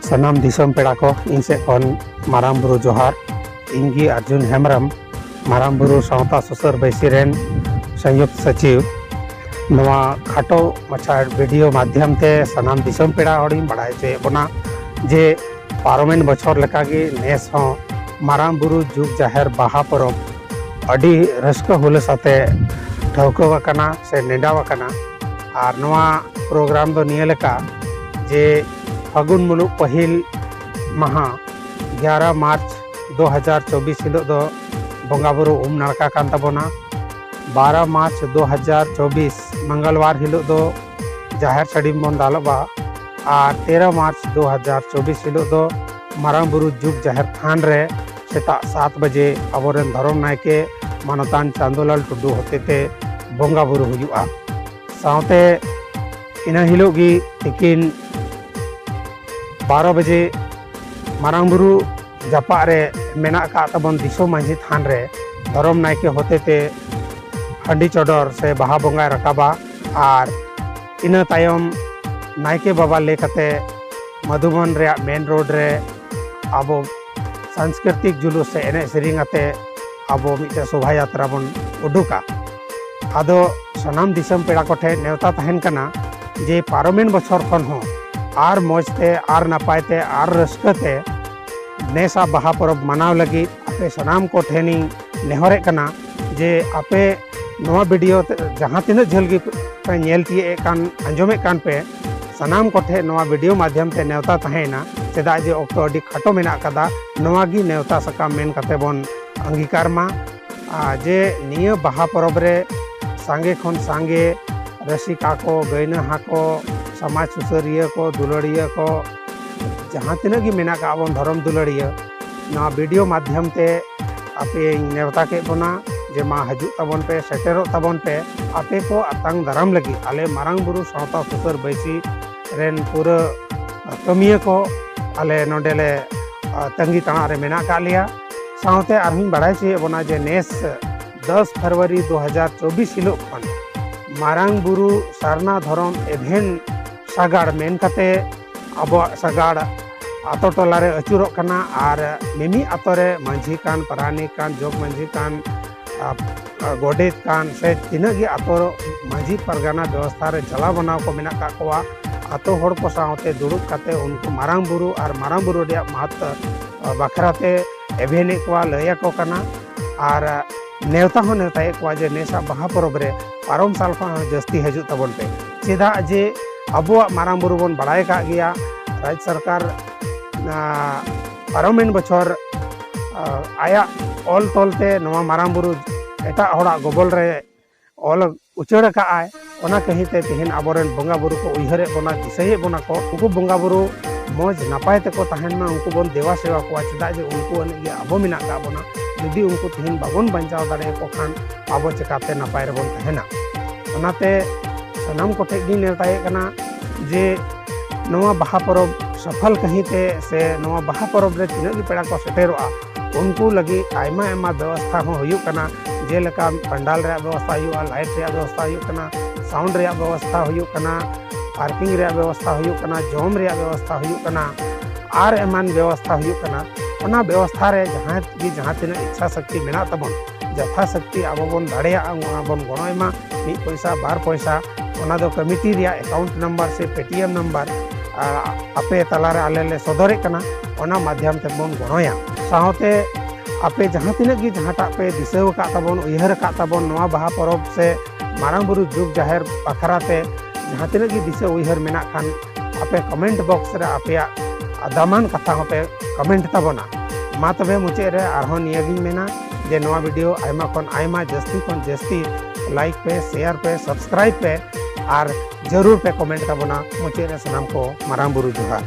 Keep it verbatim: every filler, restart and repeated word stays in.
ᱥᱟᱱᱟᱢ ᱫᱤᱥᱚᱢ ᱯᱮᱲᱟ ᱠᱚ, ᱤᱧ ᱥᱮᱫ ᱠᱷᱚᱱ ᱢᱟᱨᱟᱝ ᱵᱩᱨᱩ ᱡᱚᱦᱟᱨ᱾ ᱤᱧ ᱜᱮ ᱟᱨᱡᱩᱱ ᱦᱮᱢᱵᱨᱚᱢ, ᱢᱟᱨᱟᱝ ᱵᱩᱨᱩ ᱥᱟᱶᱛᱟ ᱥᱩᱥᱟᱹᱨ ᱵᱟᱹᱭᱥᱤ ᱨᱮᱱ ᱥᱚᱝᱭᱩᱠᱛ ᱥᱚᱪᱤᱵᱽ᱾ ᱱᱚᱣᱟ ᱠᱷᱟᱴᱚ ᱢᱟᱪᱷᱟ ᱵᱷᱤᱰᱤᱭᱳ ᱢᱟᱫᱽᱫᱷᱚᱢ ᱛᱮ ᱥᱟᱱᱟᱢ ᱫᱤᱥᱚᱢ ᱯᱮᱲᱟ ᱦᱚᱲᱤᱧ ᱵᱟᱲᱟᱭ ᱦᱚᱪᱚᱭᱮᱫ ᱵᱚᱱᱟ ᱡᱮ ᱯᱟᱨᱚᱢᱮᱱ ᱵᱚᱪᱷᱚᱨ ᱞᱮᱠᱟᱜᱮ ᱱᱮᱥ ᱦᱚᱸ ᱢᱟᱨᱟᱝ ᱵᱩᱨᱩ ᱡᱩᱜᱽ ᱡᱟᱦᱮᱨ ᱵᱟᱦᱟ ᱯᱚᱨᱚᱵᱽ ᱟᱹᱰᱤ ᱨᱟᱹᱥᱠᱟᱹ ᱦᱩᱞᱟᱹᱥ ᱟᱛᱮ ᱴᱷᱟᱹᱣᱠᱟᱹ ᱟᱠᱟᱱᱟ ᱥᱮ ᱱᱮᱰᱟ ᱟᱠᱟᱱᱟ᱾ ᱟᱨ ᱱᱚᱣᱟ ᱯᱨᱳᱜᱨᱟᱢ ᱫᱚ ᱱᱤᱭᱟᱹ ᱞᱮᱠᱟ ᱡᱮ ᱯᱷᱟᱹᱜᱩᱱ ᱢᱩᱞᱩᱜ ᱯᱟᱹᱦᱤᱞ ᱢᱟᱦᱟ ᱮᱜᱟᱨᱚ ᱢᱟᱨᱪ ᱫᱩ ᱦᱟᱡᱟᱨ ᱪᱚᱵᱵᱤᱥ ᱦᱤᱞᱳᱜ ᱫᱚ ᱵᱚᱸᱜᱟ ᱵᱩᱨᱩ ᱩᱢ ᱱᱟᱲᱠᱟ ᱠᱟᱱ ᱛᱟᱵᱚᱱᱟ᱾ ᱵᱟᱨᱚ ᱢᱟᱨᱪ ᱫᱩ ᱦᱟᱡᱟᱨ ᱪᱚᱵᱵᱤᱥ ᱢᱚᱝᱜᱚᱞᱵᱟᱨ ᱦᱤᱞᱳᱜ ᱫᱚ ᱡᱟᱦᱮᱨ ᱥᱟᱹᱲᱤᱢ ᱵᱚᱱ ᱫᱟᱞᱚᱵᱟ᱾ ᱟᱨ ᱛᱮᱨᱚ ᱢᱟᱨᱪ ᱫᱩ ᱦᱟᱡᱟᱨ ᱪᱚᱵᱵᱤᱥ ᱦᱤᱞᱳᱜ ᱫᱚ ᱢᱟᱨᱟᱝ ᱵᱩᱨᱩ ᱡᱩᱜᱽ ᱡᱟᱦᱮᱨ ᱛᱷᱟᱱ ᱨᱮ ᱥᱮᱛᱟᱜ ᱥᱟᱛ ᱵᱟᱡᱮ ᱟᱵᱚᱨᱮᱱ ᱫᱷᱚᱨᱚᱢ ᱱᱟᱭᱠᱮ ᱢᱟᱱᱚᱛᱟᱱ ᱪᱟᱸᱫᱩᱞᱟᱞ ᱴᱩᱰᱩ ᱦᱚᱛᱮᱛᱮ ᱵᱚᱸᱜᱟ ᱵᱩᱨᱩ ᱦᱩᱭᱩᱜᱼᱟ᱾ ᱥᱟᱶᱛᱮ ᱤᱱᱟᱹ ᱦᱤᱞᱳᱜ ᱜᱮ ᱛᱤᱠᱤᱱ ᱵᱟᱨᱚ ᱵᱟᱡᱮ ᱢᱟᱨᱟᱝ ᱵᱩᱨᱩ ᱡᱟᱯᱟᱜ ᱨᱮ ᱢᱮᱱᱟᱜ ᱟᱠᱟᱫ ᱛᱟᱵᱚᱱ ᱫᱤᱥᱚᱢ ᱢᱟᱹᱡᱷᱤ ᱛᱷᱟᱱ ᱨᱮ ᱫᱷᱚᱨᱚᱢ ᱱᱟᱭᱠᱮ ᱦᱚᱛᱮᱛᱮ ᱦᱟᱺᱰᱤ ᱪᱚᱰᱚᱨ ᱥᱮ ᱵᱟᱦᱟ ᱵᱚᱸᱜᱟᱭ ᱨᱟᱠᱟᱵᱟ᱾ ᱟᱨ ᱤᱱᱟᱹ ᱛᱟᱭᱚᱢ ᱱᱟᱭᱠᱮ ᱵᱟᱵᱟ ᱞᱟᱹᱭ ᱠᱟᱛᱮ ᱢᱟᱫᱷᱩᱵᱚᱱ ᱨᱮᱭᱟᱜ ᱢᱮᱱ ᱨᱳᱰ ᱨᱮ ᱟᱵᱚ ᱥᱟᱝᱥᱠᱨᱤᱛᱤᱠ ᱡᱩᱞᱩᱥ ᱥᱮ ᱮᱱᱮᱡ ᱥᱮᱨᱮᱧ ᱟᱛᱮ ᱟᱵᱚ ᱢᱤᱫᱴᱮᱱ ᱥᱳᱵᱷᱟ ᱭᱟᱛᱨᱟ ᱵᱚᱱ ᱩᱰᱩᱠᱟ᱾ ᱟᱫᱚ ᱥᱟᱱᱟᱢ ᱫᱤᱥᱚᱢ ᱯᱮᱲᱟ ᱠᱚᱴᱷᱮᱱ ᱱᱮᱣᱛᱟ ᱛᱟᱦᱮᱱ ᱠᱟᱱᱟ ᱡᱮ ᱯᱟᱨᱚᱢᱮᱱ ᱵᱚᱪᱷᱚᱨ ᱠᱷᱚᱱ ᱦᱚᱸ ᱟᱨ ᱢᱚᱡᱽ ᱛᱮ, ᱟᱨ ᱱᱟᱯᱟᱭ ᱛᱮ, ᱟᱨ ᱨᱟᱹᱥᱠᱟᱹ ᱛᱮ ᱱᱮᱥᱟᱜ ᱵᱟᱦᱟ ᱯᱚᱨᱚᱵᱽ ᱢᱟᱱᱟᱣ ᱞᱟᱹᱜᱤᱫ ᱟᱯᱮ ᱥᱟᱱᱟᱢ ᱠᱚᱴᱷᱮᱱᱤᱧ ᱱᱮᱦᱚᱨᱮᱫ ᱠᱟᱱᱟ ᱡᱮ ᱟᱯᱮ ᱱᱚᱣᱟ ᱵᱷᱤᱰᱤᱭᱳ ᱛᱮ ᱡᱟᱦᱟᱸ ᱛᱤᱱᱟᱹᱜ ᱡᱷᱟᱹᱞ ᱜᱮ ᱯᱮ ᱧᱮᱞ ᱛᱤᱭᱳᱜ ᱮᱫ ᱠᱟᱱ, ᱟᱸᱡᱚᱢᱮᱫ ᱠᱟᱱ ᱯᱮ, ᱥᱟᱱᱟᱢ ᱠᱚᱴᱷᱮᱱ ᱱᱚᱣᱟ ᱵᱷᱤᱰᱤᱭᱳ ᱢᱟᱫᱽᱫᱷᱚᱢ ᱛᱮ ᱱᱮᱣᱛᱟ ᱛᱟᱦᱮᱸᱭᱮᱱᱟ᱾ ᱪᱮᱫᱟᱜ ᱡᱮ ᱚᱠᱛᱚ ᱟᱹᱰᱤ ᱠᱷᱟᱴᱚ ᱢᱮᱱᱟᱜ ᱟᱠᱟᱫᱟ, ᱱᱚᱣᱟ ᱜᱮ ᱱᱮᱣᱛᱟ ᱥᱟᱠᱟᱢ ᱢᱮᱱ ᱠᱟᱛᱮ ᱵᱚᱱ ᱟᱝᱜᱤᱠᱟᱨ ᱢᱟ᱾ ᱟᱨ ᱡᱮ ᱱᱤᱭᱟᱹ ᱵᱟᱦᱟ ᱯᱚᱨᱚᱵᱽ ᱨᱮ ᱥᱟᱸᱜᱮ ᱠᱷᱚᱱ ᱥᱟᱸᱜᱮ ᱨᱟᱹᱥᱤᱠᱟ ᱠᱚ, ᱜᱟᱹᱭᱱᱟᱹᱦᱟ ᱠᱚ, ᱥᱚᱢᱟᱡᱽ ᱥᱩᱥᱟᱹᱨᱤᱭᱟᱹ ᱠᱚ, ᱫᱩᱞᱟᱹᱲᱤᱭᱟᱹ ᱠᱚ, ᱡᱟᱦᱟᱸ ᱛᱤᱱᱟᱹᱜ ᱜᱮ ᱢᱮᱱᱟᱜ ᱟᱠᱟᱫ ᱵᱚᱱ ᱫᱷᱚᱨᱚᱢ ᱫᱩᱞᱟᱹᱲᱤᱭᱟᱹ, ᱱᱚᱣᱟ ᱵᱷᱤᱰᱤᱭᱳ ᱢᱟᱫᱽᱫᱷᱚᱢ ᱛᱮ ᱟᱯᱮᱧ ᱱᱮᱣᱛᱟ ᱠᱮᱫ ᱵᱚᱱᱟ ᱡᱮ ᱢᱟ ᱦᱤᱡᱩᱜ ᱛᱟᱵᱚᱱ ᱯᱮ, ᱥᱮᱴᱮᱨᱚᱜ ᱛᱟᱵᱚᱱ ᱯᱮ᱾ ᱟᱯᱮ ᱠᱚ ᱟᱛᱟᱝ ᱫᱟᱨᱟᱢ ᱞᱟᱹᱜᱤᱫ ᱟᱞᱮ ᱢᱟᱨᱟᱝ ᱵᱩᱨᱩ ᱥᱟᱶᱛᱟ ᱥᱩᱥᱟᱹᱨ ᱵᱟᱹᱭᱥᱤ ᱨᱮᱱ ᱯᱩᱨᱟᱹ ᱠᱟᱹᱢᱤᱭᱟᱹ ᱠᱚ ᱟᱞᱮ ᱱᱚᱰᱮ ᱞᱮ, ᱟ, ᱛᱟᱺᱜᱤ ᱛᱟᱲᱟᱜ ᱨᱮ ᱢᱮᱱᱟᱜ ᱟᱠᱟᱫ ᱞᱮᱭᱟ᱾ ᱥᱟᱶᱛᱮ ᱟᱨᱦᱚᱸᱧ ᱵᱟᱲᱟᱭ ᱦᱚᱪᱚᱭᱮᱫ ᱵᱚᱱᱟ ᱡᱮ ᱱᱮᱥ ᱫᱚᱥ ᱯᱷᱮᱵᱽᱨᱩᱣᱟᱨᱤ ᱫᱩ ᱦᱟᱡᱟᱨ ᱪᱚᱵᱵᱤᱥ ᱦᱤᱞᱳᱜ ᱠᱷᱚᱱ ᱢᱟᱨᱟᱝ ᱵᱩᱨᱩ ᱥᱟᱨᱱᱟ ᱫᱷᱚᱨᱚᱢ ᱮᱵᱷᱮᱱ ᱥᱟᱜᱟᱲ ᱢᱮᱱ ᱠᱟᱛᱮ ᱟᱵᱚᱣᱟᱜ ᱥᱟᱜᱟᱲ ᱟᱛᱳ ᱴᱚᱞᱟ ᱨᱮ ᱟᱹᱪᱩᱨᱚᱜ ᱠᱟᱱᱟ ᱟᱨ ᱢᱤᱢᱤᱫ ᱟᱛᱳ ᱨᱮ ᱢᱟᱹᱡᱷᱤ ᱠᱟᱱ, ᱯᱟᱨᱟᱱᱤᱠ ᱠᱟᱱ, ᱡᱚᱜᱽ ᱢᱟᱹᱡᱷᱤ ᱠᱟᱱ, ᱟ, ᱟ, ᱜᱚᱰᱮᱛ ᱠᱟᱱ ᱥᱮ ᱛᱤᱱᱟᱹᱜ ᱜᱮ ᱟᱛᱳ ᱢᱟᱹᱡᱷᱤ ᱯᱟᱨᱜᱟᱱᱟ ᱵᱮᱵᱚᱥᱛᱷᱟ ᱨᱮ ᱪᱟᱞᱟᱣ ᱵᱟᱱᱟᱣ ᱠᱚ ᱢᱮᱱᱟᱜ ᱠᱟᱜ ᱠᱚᱣᱟ, ᱟᱛᱳ ᱦᱚᱲ ᱠᱚ ᱥᱟᱶᱛᱮ ᱫᱩᱲᱩᱵ ᱠᱟᱛᱮ ᱩᱱᱠᱩ ᱢᱟᱨᱟᱝ ᱵᱩᱨᱩ ᱟᱨ ᱢᱟᱨᱟᱝ ᱵᱩᱨᱩ ᱨᱮᱭᱟᱜ ᱢᱟᱦᱟᱛᱛᱚ, ᱟ, ᱵᱟᱠᱷᱨᱟ ᱛᱮ ᱮᱵᱷᱮᱱᱮᱫ ᱠᱚᱣᱟ, ᱞᱟᱹᱭ ᱟᱠᱚ ᱠᱟᱱᱟ᱾ ᱟᱨ ᱱᱮᱣᱛᱟ ᱦᱚᱸ ᱱᱮᱣᱛᱟᱭᱮᱫ ᱠᱚᱣᱟ ᱡᱮ ᱱᱮᱥᱟᱜ ᱵᱟᱦᱟ ᱯᱚᱨᱚᱵᱽ ᱨᱮ ᱯᱟᱨᱚᱢ ᱥᱟᱞ ᱠᱷᱚᱱ ᱦᱚᱸ ᱡᱟᱹᱥᱛᱤ ᱦᱤᱡᱩᱜ ᱛᱟᱵᱚᱱ ᱯᱮ᱾ ᱪᱮᱫᱟᱜ ᱡᱮ ᱟᱵᱚᱣᱟᱜ ᱢᱟᱨᱟᱝ ᱵᱩᱨᱩ ᱵᱚᱱ ᱵᱟᱲᱟᱭ ᱠᱟᱜ ᱜᱮᱭᱟ, ᱨᱟᱡᱽ ᱥᱚᱨᱠᱟᱨ, ᱟ, ᱯᱟᱨᱚᱢᱮᱱ ᱵᱚᱪᱷᱚᱨ, ᱟ, ᱟᱭᱟᱜ ᱚᱞ ᱛᱚᱞ ᱛᱮ ᱱᱚᱣᱟ ᱢᱟᱨᱟᱝ ᱵᱩᱨᱩ ᱮᱴᱟᱜ ᱦᱚᱲᱟᱜ ᱜᱚᱵᱚᱞ ᱨᱮ ᱚᱞ ᱩᱪᱟᱹᱲ ᱟᱠᱟᱫ ᱟᱭ᱾ ᱚᱱᱟ ᱠᱟᱹᱦᱤ ᱛᱮ ᱛᱮᱦᱮᱧ ᱟᱵᱚᱨᱮᱱ ᱵᱚᱸᱜᱟ ᱵᱩᱨᱩ ᱠᱚ ᱩᱭᱦᱟᱹᱨᱮᱫ ᱵᱚᱱᱟ, ᱫᱤᱥᱟᱹᱭᱮᱫ ᱵᱚᱱᱟ ᱠᱚ᱾ ᱩᱱᱠᱩ ᱵᱚᱸᱜᱟ ᱵᱩᱨᱩ ᱢᱚᱡᱽ ᱱᱟᱯᱟᱭ ᱛᱮᱠᱚ ᱛᱟᱦᱮᱱ ᱢᱟ, ᱩᱱᱠᱩ ᱵᱚᱱ ᱫᱮᱵᱟ ᱥᱮᱵᱟ ᱠᱚᱣᱟ, ᱪᱮᱫᱟᱜ ᱡᱮ ᱩᱱᱠᱩ ᱟᱹᱱᱤᱡ ᱜᱮ ᱟᱵᱚ ᱢᱮᱱᱟᱜ ᱠᱟᱜ ᱵᱚᱱᱟ᱾ ᱡᱩᱫᱤ ᱩᱱᱠᱩ ᱛᱮᱦᱮᱧ ᱵᱟᱵᱚᱱ ᱵᱟᱧᱪᱟᱣ ᱫᱟᱲᱮᱭᱟᱠᱚ ᱠᱷᱟᱱ ᱟᱵᱚ ᱪᱮᱠᱟᱛᱮ ᱱᱟᱯᱟᱭ ᱨᱮᱵᱚᱱ ᱛᱟᱦᱮᱱᱟ? ᱚᱱᱟᱛᱮ ᱥᱟᱱᱟᱢ ᱠᱚᱴᱷᱮᱱ ᱜᱤᱧ ᱱᱮᱣᱛᱟᱭᱮᱫ ᱠᱟᱱᱟ ᱡᱮ ᱱᱚᱣᱟ ᱵᱟᱦᱟ ᱯᱚᱨᱚᱵᱽ ᱥᱚᱯᱷᱚᱞ ᱠᱟᱹᱦᱤ ᱛᱮ ᱥᱮ ᱱᱚᱣᱟ ᱵᱟᱦᱟ ᱯᱚᱨᱚᱵᱽ ᱨᱮ ᱛᱤᱱᱟᱹᱜ ᱜᱮ ᱯᱮᱲᱟ ᱠᱚ ᱥᱮᱴᱮᱨᱚᱜᱼᱟ, ᱩᱱᱠᱩ ᱞᱟᱹᱜᱤᱫ ᱟᱭᱢᱟ ᱟᱭᱢᱟ ᱵᱮᱵᱚᱥᱛᱷᱟ ᱦᱚᱸ ᱦᱩᱭᱩᱜ ᱠᱟᱱᱟ, ᱡᱮᱞᱮᱠᱟ ᱯᱟᱱᱰᱟᱞ ᱨᱮᱭᱟᱜ ᱵᱮᱵᱚᱥᱛᱷᱟ ᱦᱩᱭᱩᱜᱼᱟ, ᱞᱟᱭᱤᱴ ᱨᱮᱭᱟᱜ ᱵᱮᱵᱚᱥᱛᱷᱟ ᱦᱩᱭᱩᱜ ᱠᱟᱱᱟ, ᱥᱟᱣᱩᱱᱰ ᱨᱮᱭᱟᱜ ᱵᱮᱵᱚᱥᱛᱷᱟ ᱦᱩᱭᱩᱜ ᱠᱟᱱᱟ, ᱯᱟᱨᱠᱤᱝ ᱨᱮᱭᱟᱜ ᱵᱮᱵᱚᱥᱛᱷᱟ ᱦᱩᱭᱩᱜ ᱠᱟᱱᱟ, ᱡᱚᱢ ᱨᱮᱭᱟᱜ ᱵᱮᱵᱚᱥᱛᱷᱟ ᱦᱩᱭᱩᱜ ᱠᱟᱱᱟ, ᱟᱨ ᱮᱢᱟᱱ ᱵᱮᱵᱚᱥᱛᱷᱟ ᱦᱩᱭᱩᱜ ᱠᱟᱱᱟ᱾ ᱚᱱᱟ ᱵᱮᱵᱚᱥᱛᱷᱟ ᱨᱮ ᱡᱟᱦᱟᱸᱭ ᱜᱮ ᱡᱟᱦᱟᱸ ᱛᱤᱱᱟᱹᱜ ᱤᱪᱪᱷᱟ ᱥᱚᱠᱛᱤ ᱢᱮᱱᱟᱜ ᱛᱟᱵᱚᱱ, ᱡᱚᱛᱷᱟ ᱥᱚᱠᱛᱤ ᱟᱵᱚ ᱵᱚᱱ ᱫᱟᱲᱮᱭᱟᱜᱼᱟ, ᱚᱱᱟ ᱵᱚᱱ ᱜᱚᱲᱚᱭ ᱢᱟ᱾ ᱢᱤᱫ ᱯᱚᱭᱥᱟ, ᱵᱟᱨ ᱯᱚᱭᱥᱟ, ᱚᱱᱟ ᱫᱚ ᱠᱚᱢᱤᱴᱤ ᱨᱮᱭᱟᱜ ᱮᱠᱟᱣᱩᱱᱴ ᱱᱟᱢᱵᱟᱨ ᱥᱮ ᱯᱮᱴᱤᱮᱢ ᱱᱟᱢᱵᱟᱨ, ᱟ, ᱟᱯᱮ ᱛᱟᱞᱟᱨᱮ ᱟᱞᱮ ᱞᱮ ᱥᱚᱫᱚᱨᱮᱫ ᱠᱟᱱᱟ, ᱚᱱᱟ ᱢᱟᱫᱽᱫᱷᱚᱢ ᱛᱮᱵᱚᱱ ᱜᱚᱲᱚᱭᱟ᱾ ᱥᱟᱶᱛᱮ ᱟᱯᱮ ᱡᱟᱦᱟᱸ ᱛᱤᱱᱟᱹᱜ ᱜᱮ ᱡᱟᱦᱟᱸᱴᱟᱜ ᱯᱮ ᱫᱤᱥᱟᱹ ᱟᱠᱟᱫ ᱛᱟᱵᱚᱱ, ᱩᱭᱦᱟᱹᱨ ᱟᱠᱟᱫ ᱛᱟᱵᱚᱱ ᱱᱚᱣᱟ ᱵᱟᱦᱟ ᱯᱚᱨᱚᱵᱽ ᱥᱮ ᱢᱟᱨᱟᱝ ᱵᱩᱨᱩ ᱡᱩᱜᱽ ᱡᱟᱦᱮᱨ ᱵᱟᱠᱷᱨᱟ ᱛᱮ ᱡᱟᱦᱟᱸ ᱛᱤᱱᱟᱹᱜ ᱜᱮ ᱫᱤᱥᱟᱹ ᱩᱭᱦᱟᱹᱨ ᱢᱮᱱᱟᱜ ᱠᱷᱟᱱ, ᱟᱯᱮ ᱠᱚᱢᱮᱱᱴ ᱵᱚᱠᱥ ᱨᱮ ᱟᱯᱮᱭᱟᱜ ᱫᱟᱢᱟᱱ ᱠᱟᱛᱷᱟ ᱦᱚᱸᱯᱮ ᱠᱚᱢᱮᱱᱴ ᱛᱟᱵᱚᱱᱟ᱾ ᱢᱟ ᱛᱚᱵᱮ ᱢᱩᱪᱟᱹᱫ ᱨᱮ ᱟᱨᱦᱚᱸ ᱱᱤᱭᱟᱹᱜᱤᱧ ᱢᱮᱱᱟ ᱡᱮ ᱱᱚᱣᱟ ᱵᱷᱤᱰᱤᱭᱳ ᱟᱭᱢᱟ ᱠᱷᱚᱱ ᱟᱭᱢᱟ, ᱡᱟᱹᱥᱛᱤ ᱠᱷᱚᱱ ᱡᱟᱹᱥᱛᱤ ᱞᱟᱭᱤᱠ ᱯᱮ, ᱥᱮᱭᱟᱨ ᱯᱮ, ᱥᱟᱵᱥᱠᱨᱟᱭᱤᱵ ᱯᱮ ᱟᱨ ᱡᱟᱹᱨᱩᱲ ᱯᱮ ᱠᱚᱢᱮᱱᱴ ᱛᱟᱵᱚᱱᱟ᱾ ᱢᱩᱪᱟᱹᱫ ᱨᱮ ᱥᱟᱱᱟᱢ ᱠᱚ ᱢᱟᱨᱟᱝ ᱵᱩᱨᱩ ᱡᱚᱦᱟᱨ᱾